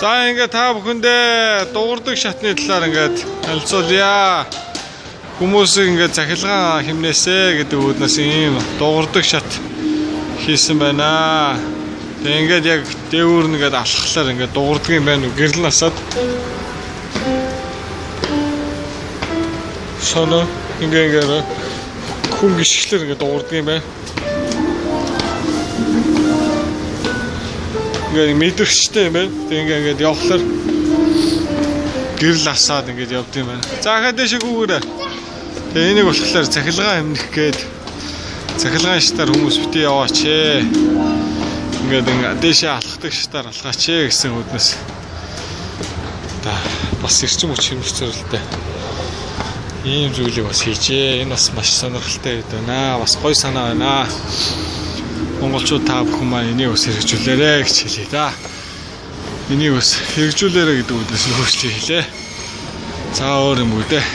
За ингээд та бүхэндээ дуурдаг шатны талаар ингээд танилцуулъя. Хүмүүсийг ингээд цахилгаан хэмнээсэ гэдэг үүднээс ийм дуурдаг шат хийсэн байна. Тэгээ ингээд яг дээгүүр нь ингээд алхахлаар ингээд дуурдаг юм байна уу? Гэрэл насаад. Соно ингээд хүн гიშгэлэр ингээд дуурдаг юм байна. Ингээд мэдрэгчтэй юм байна. Тэг ингээд явхлаар гэрэл асаад ингээд явд юм байна. За хаа дэшээ гүүгээрэй. Тэгээ энийг болохоор цахилгаан хэмнэх гээд цахилгаан шатаар хүмүүс бити яваач ээ. Ингээд дэшээ алхдаг шатаар алхаач ээ гэсэн үднэс. Та бас эрчим хүч хэмнэх зорилттой ийм зүйлийг бас хийжээ. Энэ бас маш сонирхолтой юм байна. Бас гоё санаа байна. Монголчууд та бүхэн маань энийг бас хэрэгжүүлээрэ гэж хэлье да. Энийг бас хэрэгжүүлээрэ гэдэг үгнээс нь хөөчлөө хэлээ. За өөр юм үү дээ.